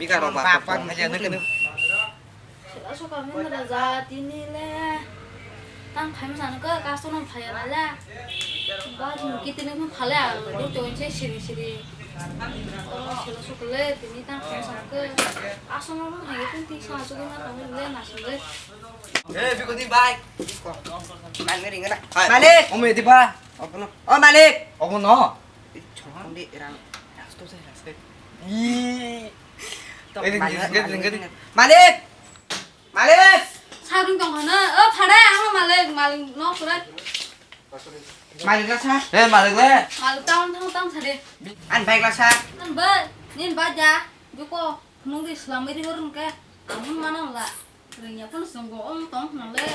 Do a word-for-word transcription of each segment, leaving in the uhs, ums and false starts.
Bika rok bapa pon haja nang kene. Sila suka min raja tini le. Tang khaim sana ke kasto nang phaya na le. Ba ni kiti nang phale a dur to inche siri siri. Oh, sila suka le tini tang khaim sana ke. Aso nang phaya tini tini sana suka na tang le na sing le. Eh, biko di bai. Malik ring na. Malik. Omo di ba. Omo no. Oh, Malik. Omo no. Chhawng di rang. Ih. Tok, eh, malik, ring, ring, malik, ring, ring. Malik! Malik! Sarung tong hana. Oh, phada, ang malik, malik no surat. Malik la sa? Eh, malik le. Malik town, town, town sade. An bike la sa? An ba, nin ba ja. Juko, nung di selama di hurun ke. Amun mana la. Ringya pun sunggo om tong hana le.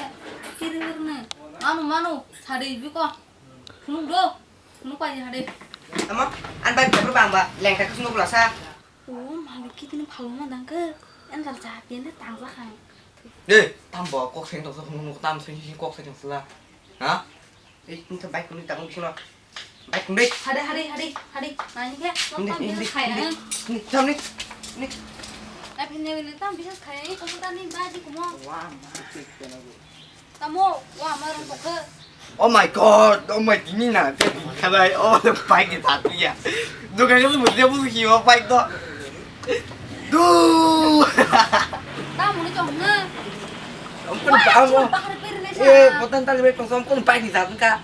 Kiri hurne. Manu, manu, sade juko. Nung do. Nung pa ya de. Tamo, an bai bor bang ba, lengka kusung bula sa. Oh, malik kiti ni phalung ma dang ke. En lar ja pian de tang ja khang. De, tam bo kok seng tong sa, nung tam seng seng kok seng sela. Ha? Eh, ini tu bike ni tang sini. Bike ni. Hade, hade, hade, hade. Nani ke? Ini, tam ini, bisa khai ini, na. Ini, tam ni. Ini. Tapi ni ni tam bisa khai na. Ini komputer ni baji kumo. Wah, mati kena bu. Tamo, wa ma rong tong khe. Oh my God, oh my, tini na, te tini khalai, oh, the bike is hot, yeah. Dukan itu mesti apa sih, oh, bike to. Duh. Tamo ni tong na. Ampun, wa, tamo. Bahar pir ni sa. Eh, potan tali bike tong, ampun, bike is hot ka.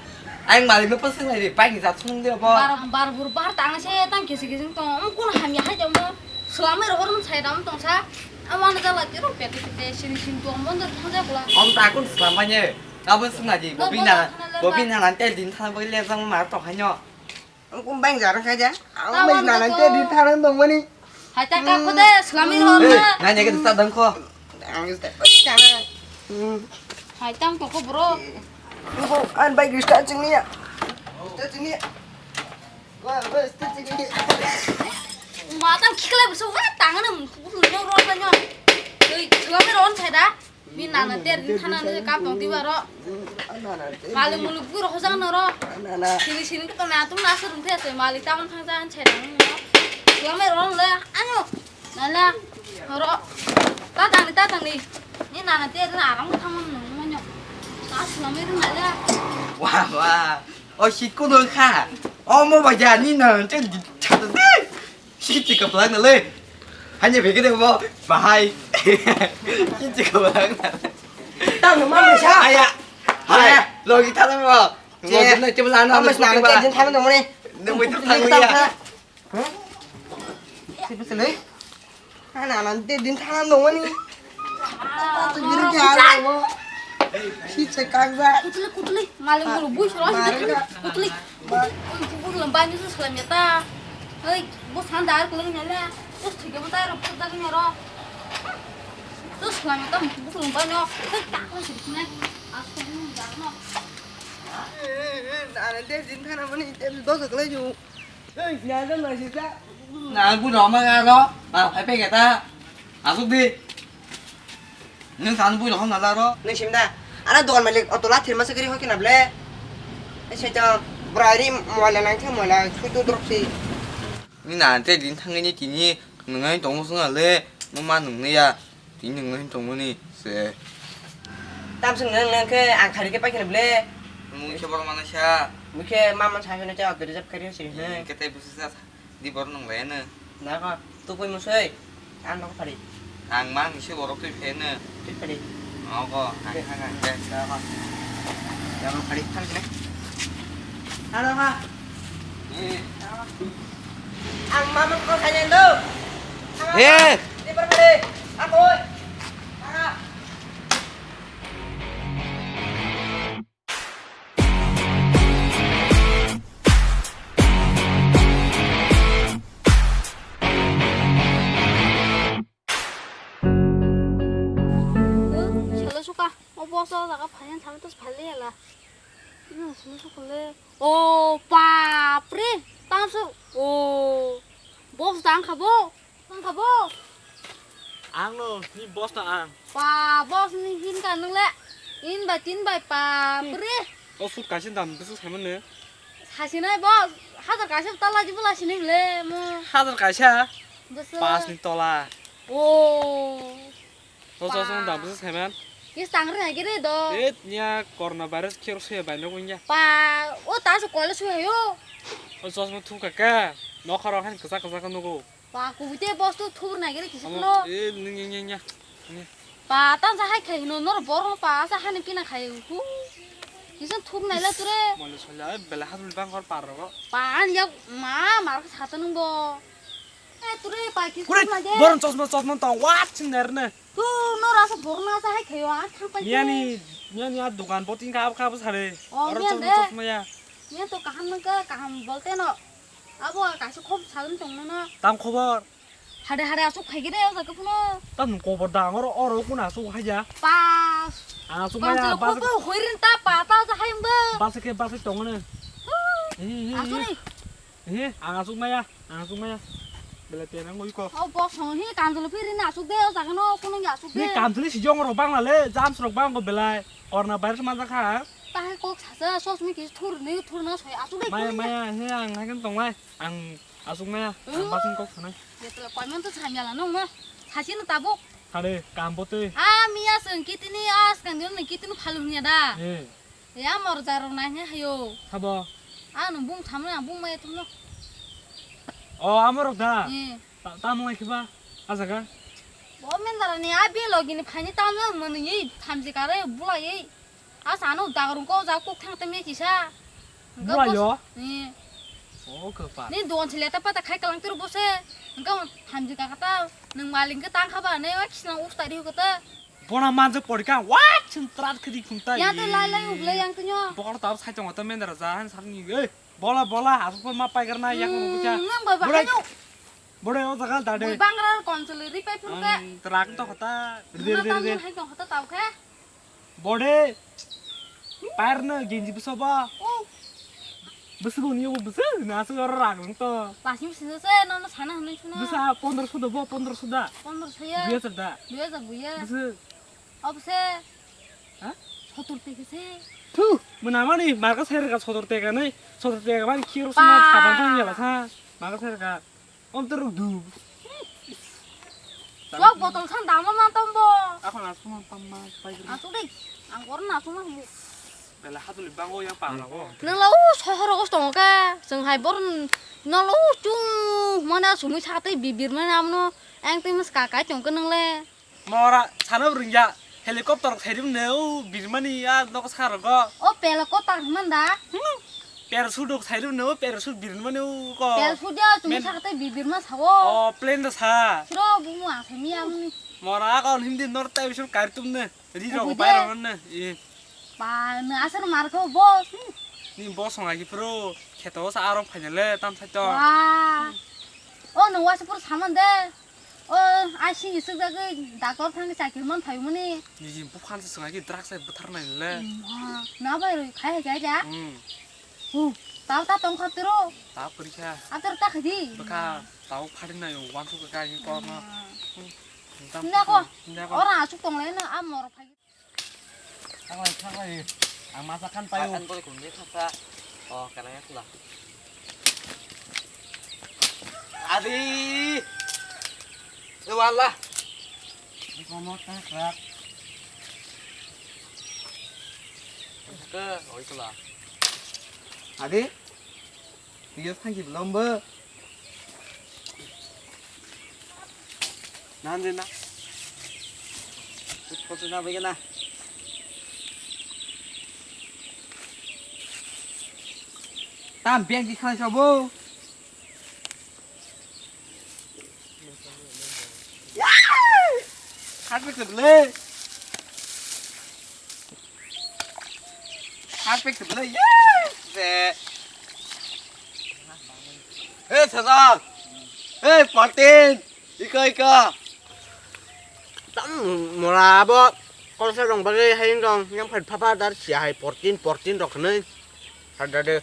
Ayang malik no pasang lagi, bike is hot sung dia apa? Bar, bar, bur, bar, tang se, tang kisi, kisi tong, ampun, ham ya, hai jam. Selama rohor sai dam tong sa. Amano jala tiro pete pete sini sini tuang bondo thang ja kula. Om ta kun slam banye. Abo sung aji. Bobi na, bobi na nan tel din thang bobi le jang ma to hanyo. Ang kum bang jar kha ja. Ang mai na nan tel din thang dong mani. Hai ta ka ko de slami ro na. Na ne ke ta dang ko. Ang sta pa kana. Hai tang to ko bro. Ko an bai gista ching ni ya. Gista ching ni ya. Matang khiklai bwswk wa tangana mukhubu no ro tanyo. Twi thwlame ron sai da. Mi nana ter din thana no kam tong diba ro. Mali mulu bu ro hojang no ro. Sini sini ko na tung na sur thya se mali tamon thang jan sai da. Thwlame ron le anyo. Nala ro. Ta tang ni ta tang ni. Ni nana ter din aram thang no no. Ta thwlame ron nala. Wa wa. O shit ko dong kha. O mo ba ja ni na te di cha de. Shit ti ka plang na le. Hanya be ke de mo. Bahai. Shit ti ka plang na. Tang no ma sa. Aya. Hai. Lo gi ta mo. Lo gi na te la na. Mas na te din thang no mo ne. Ne mo ta thang ya. Siapa sih? Ana ana de din thana nongani. Atu biru ke ala mo. Si cekak ba. Kutli kutli. Maling bulu bui soro kutli. Kutli. Bulu lembanyu tu selam ya ta. Hei, bos han dar kuling nyala. Terus tiga mata ro put dar nyaro. Terus selam ya ta bulu lembanyu. Hei, tak lah sedikit nih. Aku belum jalan. Ana de din thana mani de dosa kelaju. Na bui rok ma ga ro. Ba phai pe ta. Asuk di. Nung san bui rok na la ro. Nung sim da. Ana dokan malik auto la thir masa kiri hoki na ble. Ese to brari mola nang the mola sutu drop si. Ni na te din thang ni tini nung ai tong sung ale. Mo ma nung ne ya. Tini nung nung tongmani se. Tamsung nung nung khe ang khari khe paikhe ble. Mui khe borok manai sa. Mui khe maman sa hino cha auto reserve khari si he. Khe tai busu sa di borok nung le ne. Na ko tu koi musoi. Ang no khari. Ang mang se borok tui phe ne. Tui khari. Oko ang kha ang khe. Na ko. Na ko khari khari ne. Ano ha. Ang mama ko saya lo. Eh. Di permali. Aku. Mama. Salo suka. O boso jaga phayan thang tos phali ala. Salo suka le. O bapre, tamso, o, boss dang khabo, dang khabo. Ang no, ni boss na ang. Pa, boss ni hin ka nung le, in bai tin bai pa, pre. O sut kaisa dam, bisu saiman ne. Sasinai boss, Hazar kaisa tala di bwla sini le mo. Hazar kaisa? Bwswk? Pas ni tola. O. To chosma dam bwswk saiman? Kis tangri nai giri do. Et nya corona virus kher se bai no gunya. Pa, o ta su kole su hayo. O chosma thu ka ka. Nokha rok han kasa kasa ka nugo. Pa, kubui te bostu thubur nai giri kisa Amo, kuno. E, ni, ni, ni, ni. Ni. Pa, tang sa hai khai no, nor bor pa, sa hani pina khai hu. Kisa thub nai la ture. Mole sola, bela hatul bang kor par rogo. Pa, an yak ma, mar ka sata nung bo. E, ture pa, kisa Kure, thub nai de. Boron chosma, chosma tong, wat sing ner ne. Tu, nor asa bor na sa hai khai wa, thang pa. Miani, miani a dukan botin ka, ka, sare. O, Oro mian chosma, de. Chosma ya. Mian to kaham nung ka, kaham bolte no. Abo kaisa khop sagon tongmano. Tam khobor? Hade hade asuk khaigide o jaga phuno. Tam khobor da oro oro kun asuk haja. Pas. Ang asuk maya. Kansalo bas. Khop hoirin ta pa ta ja hayung bo. Bas ke bas tongone. He he. Asuri. He ang asuk maya. Ang asuk maya. Bela tenang oi ko. O bosong he kansalo phirin asuk de o jaga no kuno asuk de. Ni kansali si jong ro bang le jams rok bang ko belai. Corona virus ma jakha. Tahai kok sasa sos mi kis thur ni thur na soi asuk de. Maya maya he ang hagen tong lai. Ang asuk maya, ang basing kok sanai. Betla koiman to samya la nong ma. Sasi no tabuk. Hare, kam bote. A miya seng kitini as kan dino kitini phalu niya da. He. Ya mor jaro nai he hayo. Habo. A no bung thamna bung maya thumno. O amorok da. He. Ta ta mo khiba. Ajaga. Bo men dara ni a bi logi ni phani ta mo mani yi thamji kare bula yi. A sano dagrung ko ja kuk thang temi kisa. Bula yo? Ni. O kapa. Ni don sile ta pata khai kalang turu bose. Engka hamji ka kata nang maling ke tang khaba ne wa kisna us tari kata. Bona manjak porika wa chin trat khidi khunta. Ya to lai lai uble yang tunyo. Bor ta sai tong ta mendra ja han sar ni. Ei, bola bola asuk ma pai garna ya ko bucha. Nang ba ba Bora- hanyo. Bora o jagal dade. Bui bangra konsol ri pai phun ke. Ang trak to khata. Ride ride ride. Hai to khata tau khe. Bode. Parno genji bwsa ba. Oh. Bwsa bo niyo bwsa na asuk oro rang to. Pasing bwsa se no no sana hwnwi suna. Bwsa pondro so do bo pondro so da. Pondro so ya. Dui hajar da. Dui hajar buya. Bwsa. Obse. Ha? Sotor teke se. Thu, mwnamani marka sai rega sotor teka nai. Sotor teka ban khiro suma Pa. Saban thang yala sa. Marka sai rega. Om teruk du. Sok botol san dama mantom bo. Ako na suma tamma pai gri. Asuk dei. Ang koron na suma mu. Bela hatuli bango yang pa lago. Nang la u sohor os tong ka. Seng hai bor nang la u chung mana sumi sa tei bibir mana amno. Ang tei mas ka kai tong ka nang le. Mora sana rung ya. Helicopter sai rim ne u birmani ya nok sa rogo. O pela ko tang man da. Parachute rok sai rim ne u parachute birmani u ko. Pela su ja chung Men- sa tei bibir ma sa o. O plane da sa. Sro bu mu asami amni. Mora ko hindi nor tai bisun kar tum ne. Ri rok Abu bai de. Rok ne. E. Ba, no asar mar ko boss. Ni boss ngai pro. Kheto sa arok phainale tam sai to. Wa. O no wasa pur saman de. O ai sini suk jagwi doctor thang chakir man phai mani. Ni jim buphan se sungai ki drugs ai buthar nai le. Ma, na bai roi khai khai ja. Hmm. Hu, tau ta tong kha tiro. Tau kuri kha. Atar ta khadi. Bwkha tau phari nai o wan su ka ni ko ma. Hmm. Tam Na ko. Na ko. Ora asuk tong le na a mor phai. Thanglai, thanglai. Ang masa kan payo. Kan boleh kunde khasa. Oh, karena ya lah. Adi. Wala. Komo tak rak. Ke, oh itulah. Adi. Iyo thangki belom bo. Nan din na. Kutko sina bagi na. Tam beng di khalai sabo. Harpik sebele. Harpik sebele. Ye. Se. Hei, Saja. Hei, Martin. Ika, ika. Tam mora abo. Kol sa rong bagi hai rong yang phai phapa dar sia hai portin portin rok nei. Ada de.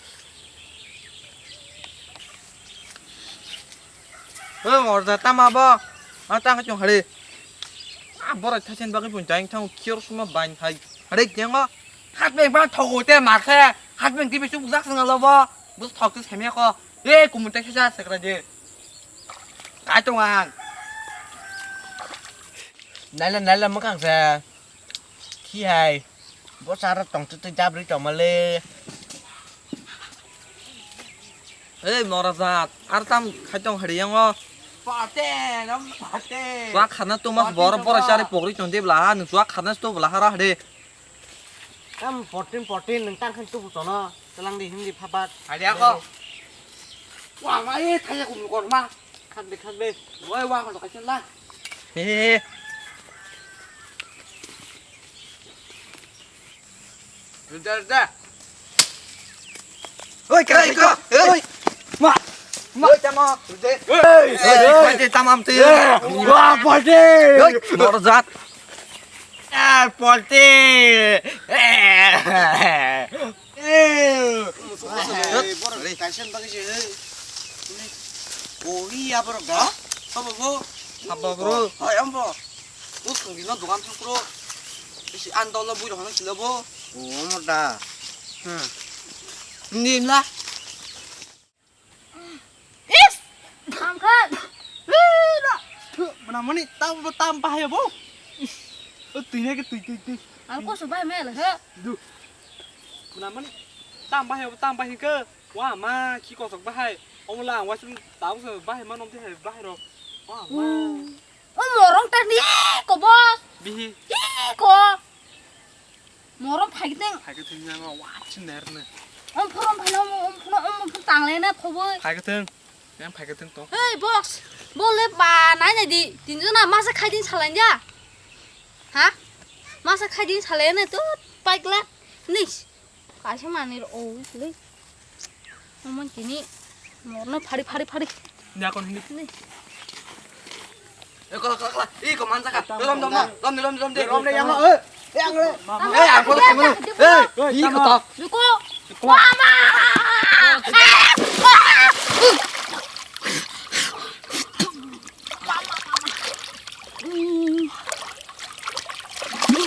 He, orda tama bo. A tang chong hari. A borok thasen bagwi pun jang thang kior suma bain hai. Hari kengo. Hat beng ba thogo te mar khe. Hat beng tibi suk jak sung lo bo. Bus thok te semya ko. Eh, kumun tei kisa sakra de. Kai tong ang. Naila, naila, mwkhang se. Khi hai. Bo sara tong tu tu jabri tong male. Ei, mora jat. Ar tam khai tong hari yang o. Pate, nam pate. Chua khana tu mas pate bor, bor chuma. Sari pokri tong de bla ha. Nung chua khana tu bla ha ra de. Tam fourteen, fourteen, nung tang khan tu bu tono. Telang di hindi phapat. Hari ako. Wah, ma, eh, thaya kum kor ma. Khak de, khak de. Woi, wah, ma, kaisa la. He, he, he. Rida, rida. Oi, ka, oi, ka, ka, oi. Ma, ma. Oi, tamo. Rida. Oi, oi, oi. Pate tamam tu. Wah, pate. Oi, mora jat. Ah, pate. Eh. Eh. Borok kaisa bagwi se, hey. Oh, iya, borok da? Sabo bo? Sabo, bro. Hai, ambo. Bo khangdi no dogan thang pro. Bisi an dolo bui rohana sila bo. Oh, mo da. Hmm. Ni la. Is! Thamkha. Muna mani tam tam bahaya bo. O tui ne ke tui tui tui. Ang ko so bahai mel he. Du. Muna mani tam bahaya bo tam bahai ke. Wa ma ki kosok bahai. Omla ang wasim tau so bahai manom te bahai ro. Wa ma. O morong ta ni ko boss. Bihi. Ki ko. Morong phai teng. Phai teng yang wa chin ner ne. Om phoro phai no om phoro om phoro tang le na khoboi. Phai teng. Yang phai teng to. Hey boss. Bol le ba nai nai di. Tin jona masa khai din salai ya. Ha? Masa khai din salai ne to paikla. Nis. Kaisa manwi rw o le. Omo tini morno phari phari phari. Ni akon hindi. Ni. Eh, kala, kala, kala. Ih, kok manjak ka? Eh, rom, rom, rom. Rom, rom, rom, rom, rom. Rom, rom, rom. Eh, eh, ang, eh. Eh, ang, eh, eh. Eh, ih, kok. Duko. Mama.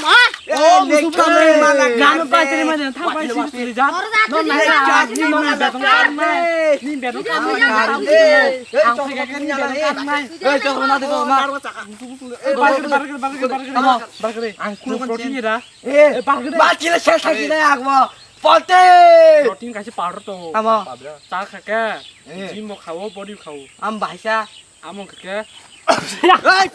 Ma! Oh, musuh putri mana? Gano pacari mana? Thang pai sini sini jan. Orang tak. No, nai, ni no, ni betong kan nai. Ni betong kan nai. Ang pergi kan ni betong kan nai. Eh, jangan nanti kau ma. Barker, barker, barker, barker. Ama, barker. Ang kulo protein ya dah. Eh, barker. Mati lah saya sakit dah aku. Protein. Protein kasih powder tuh. Ama. Cak kakek. Gym mau kau, body kau. Am bahasa. Amo khe. Hey!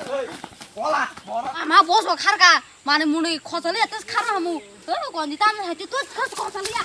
Kola, bora. Ama boss bo kharka, mane mwnwi khochali atas kharma hamu. Eh, kondi tam hai tu tu khas khochali ya.